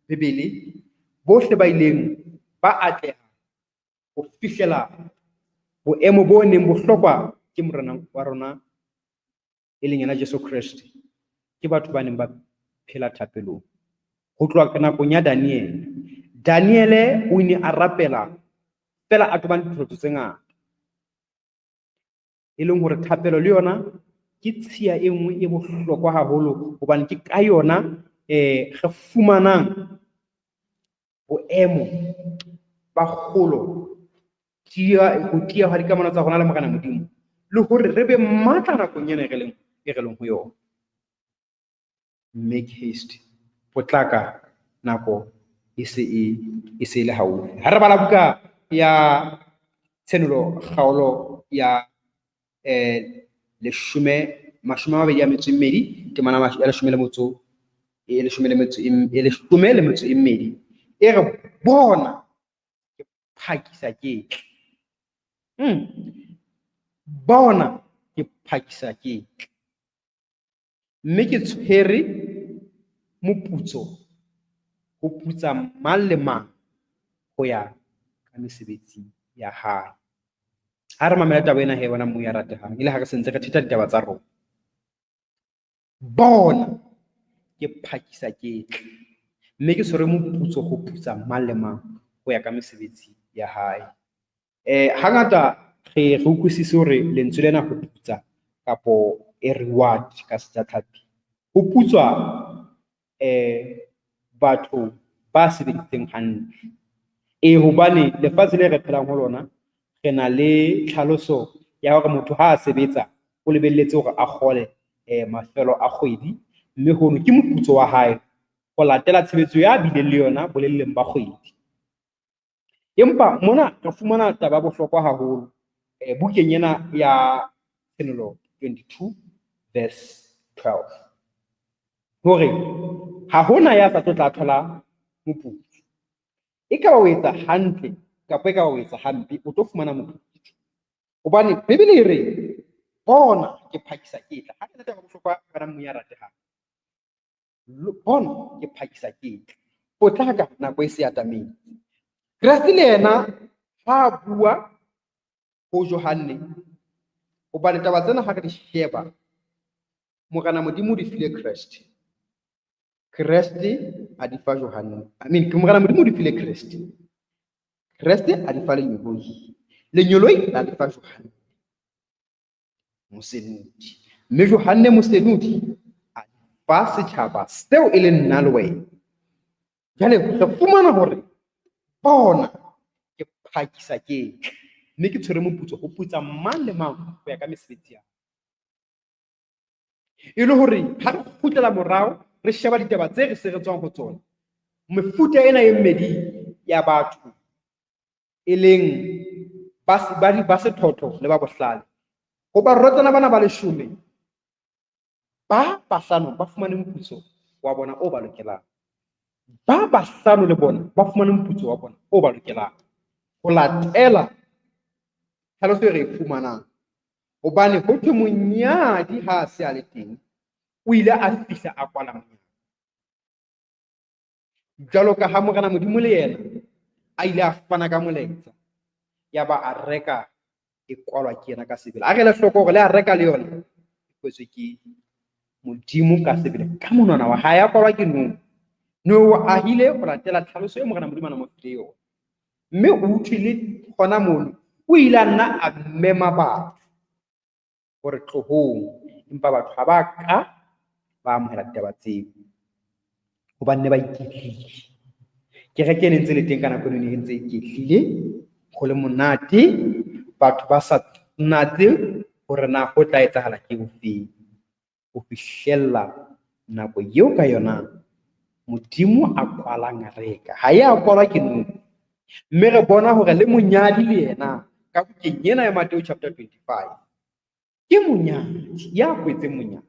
Bibele bohle ba ileng ba atleha ho fihlela boemo bo neng bo hlokwa ke Morena wa rona e leng yena Jesu Kreste, ke batho ba neng ba phela thapelong. Ho tloha nakong ya Daniele, Daniele o ne a rapela fela a tobane ditlhotso tse ngata, e leng hore thapelo le yona ke tshiya e nngwe e bohlokwa haholo, hobane ke ka yona re fumanang boemo ba kgolo, ho tiya hwa dikamano tsa rona le Morena Modimo, le hore re be matla nakong ena e re leng ho yona. Make haste, potlaka, nako e se e le haufi. Ha re bala buka ya Tshenolo kgaolo ya 22, temana ya 12, e re bona ke phakisa ke tle. Bona ke phakisa ke tle. Mme ke tshwere moputso ho putsa mang le mang ho ya ka mesebetsi ya hae. Ha re mamela taba ena he wena mmu ya ratehang, e le ha re sentse re thetha ditaba tsa rona. Bona ke phakisa ke tle, mme ke tshwere moputso ho putsa mang le mang ho ya ka mesebetsi ya hae. Hangata re utlwisise hore lentswe lena ho putsa kapo e reward ka sejatlhapi, ho putswa batho ba sebeditseng hantle. Hobane lefatshe le re phelang ho lona re na le tlhaloso ya hore motho ha a sebetsa o lebelletse hore a kgole mafelo a kgwedi, mme hono ke moputso wa hae ho latela tshebetso ya bileng le yona boleleng ba kgwedi. Empa mona re fumana taba ya bohlokwa haholo bukeng ena ya Tshenolo 22 verse 12, hore ha hona ya sa tlo tla thola moputso. Ekaba o etsa hantle kapa ekaba o etsa hampe, o tlo fumana moputso. Hobane Bibele e re, bona ke phakisa ke tla. Ha ke taba bohlokwa bana Modimo ya ratehang. Bona ke phakisa ke tla. Potlaka nako e se atametse. Kreste le yena ha bua ho Johanne, hobane taba tsena ha re di sheba, Morena Modimo o di file Kreste. Kreste a di fa Johanne. I mean, ke Morena Modimo o di file Kreste. Kreste a di fa lengeloi. Lengeloi la di fa Johanne Mosenodi. Mme Johanne Mosenodi a di fa setjhaba seo e leng nna le wena. Jwale re fumana hore bona ke phakisa ke tla, mme ke tshwere moputso ho putsa mang le mang ho ya ka mesebetsi ya hae. E le hore ha re kgutlela morao re sheba ditaba tse re se re tswang ho tsona, mefuta ena e mmedi ya batho e leng ba sethotho le ba bohlale, ho barwetsana bana ba leshome, ba bahlano ba fumane moputso wa bona o ba lokelang, ba bahlano le bona ba fumane moputso wa bona o ba lokelang, ho latela tlhaloso e re e fumanang. Hobane ho thwe monyadi ha a se a le teng, o ile a fihla a kwala monyako. Jwalo ka ha Morena Modimo le yena a ile a fana ka molaetsa, ya ba a reka e kwalwa ke yena ka sebele. A re ele hloko hore le a reka le yona e kwetswe ke Modimo ka sebele ka monwana wa hae, a kwalwa ke Noe. Noe o ahile ho latela tlhaloso e Morena Modimo a mo file yona. Mme o utlwile hona mono, o ile a nna a mema batho hore tlohong, empa batho ha ba ka ba amohela ditaba tseo hobane ne ba iketlile. Kereke e ne ntse le teng ka nako eno, e ne ntse iketlile, ho le monate, batho ba sa natse hore na ho tla etsahala ke hofeng, ho fihlella nako eo ka yona Modimo a kwalang areka. Ha e a kwalwa ke Noe. Mme re bona hore le monyadi le yena ka bukeng ena ya Mateo chapter 25 ke monyadi ya kwetseng monyadi.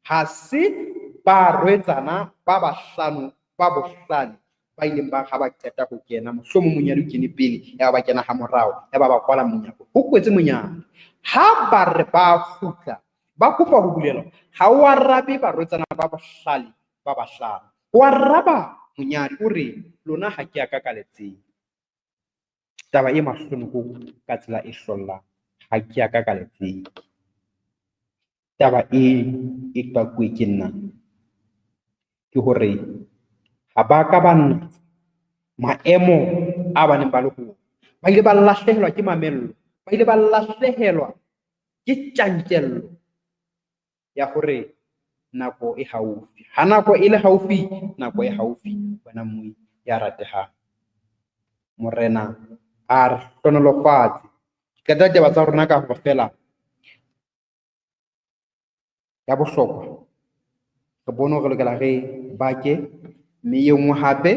Ha se barwetsana ba bahlano ba bohlale ba ileng ba ha ba qeta ho kena, mohlomong monyadi o kene pele, ya ba kena ha morao, ya ba ba kwala monyako. Ho kwetse monyadi. Ha ba re ba kgutla, ba kopa ho bulelwa, ha o arabe barwetsana ba bohlale ba bahlano. O araba monyadi, o re lona ha ke a ka ka le tseba. Taba e mahlonoko ka tsela e hlollang, ha ke a ka ka le tseba. Taba e e qakuwe ke nna ke hore ha ba ka ba natsa maemo a ba neng ba le ho ona. Ba ile ba lahlehelwa ke mamello, ba ile ba lahlehelwa ke tjantjello ya hore nako e haufi. Ha nako e le haufi, nako e haufi, wena mmui ya ratehang. Morena a re hlohonolofatse. Ke qeta ditaba tsa rona ka hore feela ya bohlokwa re bone hore re lokela re bake, mme e nngwe hape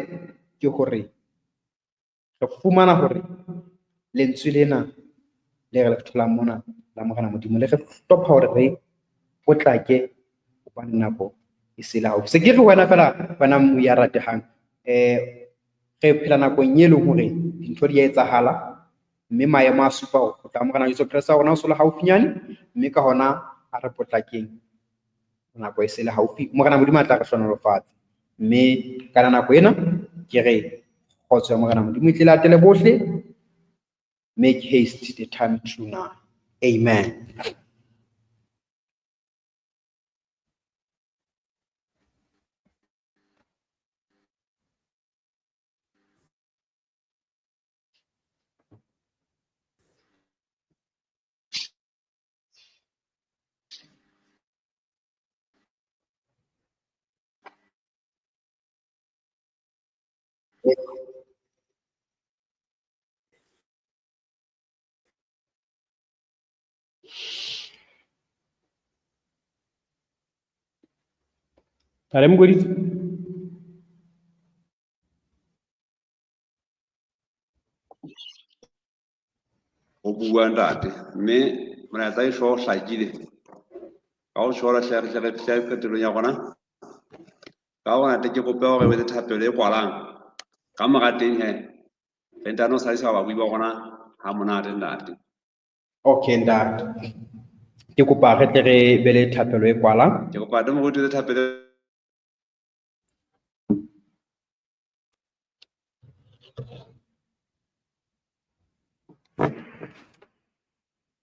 ke hore re fumana hore lentswe lena le re le tholang mona la Morena Modimo le re hlopha hore re potlake hobane nako e se le haufi. Se ke re wena feela wena mmui ya ratehang, re phela nakong e leng hore dintho di a etsahala, mme maemo a supa hore ho tla Morena Jesu Kreste wa rona o so le haufinyane, mme ka hona a re potlakeng, nako e se le haufi. Morena Modimo a tla re hlohonolofatse, mme ka nako ena ke re kgotso ya Morena Modimo e tle latele bohle. Make haste, the time to now. Amen. Ntate Mokweditsi. O bua ntate, mme molaetsa e sho hlakile. Ka ho tjho hle re hle re fihle qetellong ya rona. Ka hona ntate ke kope hore o etse thapelo e kwalang. Ka mora teng he, re ntano sadisa babui ba rona ha monate ntate. Okay ntate. Ke kopa re tle re be le thapelo e kwalang. Ke kopa ntate Moruti o etse thapelo.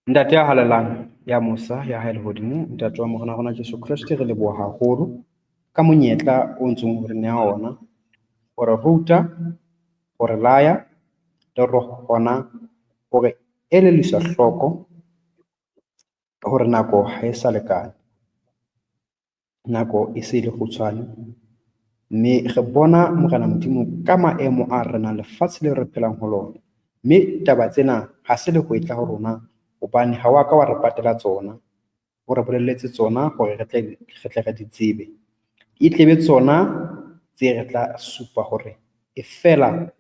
Ntate ya halalelang, ya mosa, ya hae lehodimo, ntate wa Morena rona Jesu Kreste, re leboha haholo ka monyetla o ntseng o re neha ona hore ruta, hore laya, le hore hona hore elelliswa hloko hore nako ha e sa lekane. Nako e se le kgutshwane, mme re bona Morena Modimo ka maemo a renang lefatshe leo re phelang ho lona. Mme taba tsena ha se lehwetla ho rona, hobane ha wa ka wa re patela tsona, o re bolelletse tsona hore re tle re di tsebe. E tlebe tsona tse re tla supa hore e fela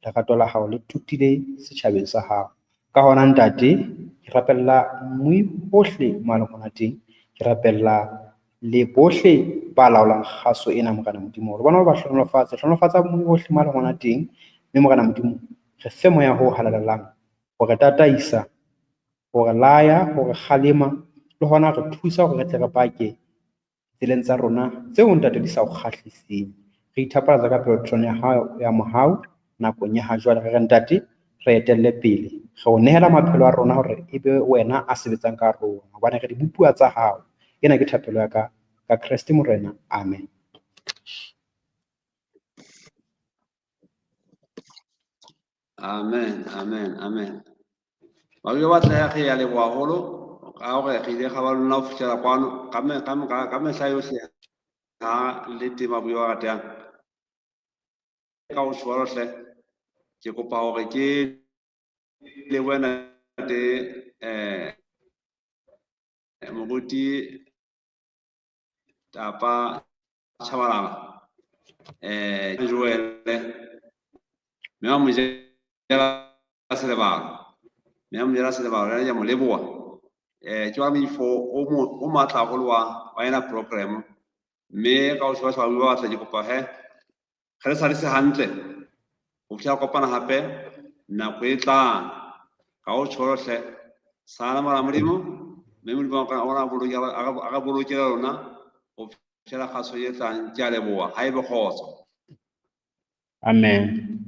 lerato la hao le totile setjhabeng sa hao. Ka hona ntate, ke rapella mmui hohle mo a leng hona teng, ke rapella le bohle ba laolang kgaso ena Morena Modimo, hore bona ba hlohonolofatse, hlohonolofatsa mmui hohle mo a leng hona teng, mme Morena Modimo re fe moya o halalelang hore tataisa, hore laya, hore kgalema, le hona re thusa hore re tle re bake tseleng tsa rona tseo ntate di sa o kgahliseng. Re ithapalatsa ka pelotelele ya hao ya mohau nakong ya ha jwale, re re ntate re etelle pele, re o nehela maphelo a rona hore e be wena a sebetsang ka rona, hobane re dibopuwa tsa hao. Ena ke thapelo ya ka ka Kreste Morena, amen. Amen, amen, amen. Ba batla re ya leboha haholo ka hore re ile ga ba lona ho fihlela kwano ka mehla yohle ha le teng babui ba ratehang. Ka ho tjho hle, ke kopa hore ke le wena ntate Moruti Tapa Tshabalala, Joel, mme wa mojela selebalo, mme wa mojela selebalo, ya mo leboha. Ke wa moifo o matla haholo wa ena program. Mme ka ho tjho ba batla ke kopa he re sadise hantle ho fihla kopana hape nako e tlang. Ka ho tjho hle, sala mora Modimo, mme Modimo a re bolokela lona ho fihlela kgaso e tlang. Ke a leboha, ha ebe kgotso. Amen.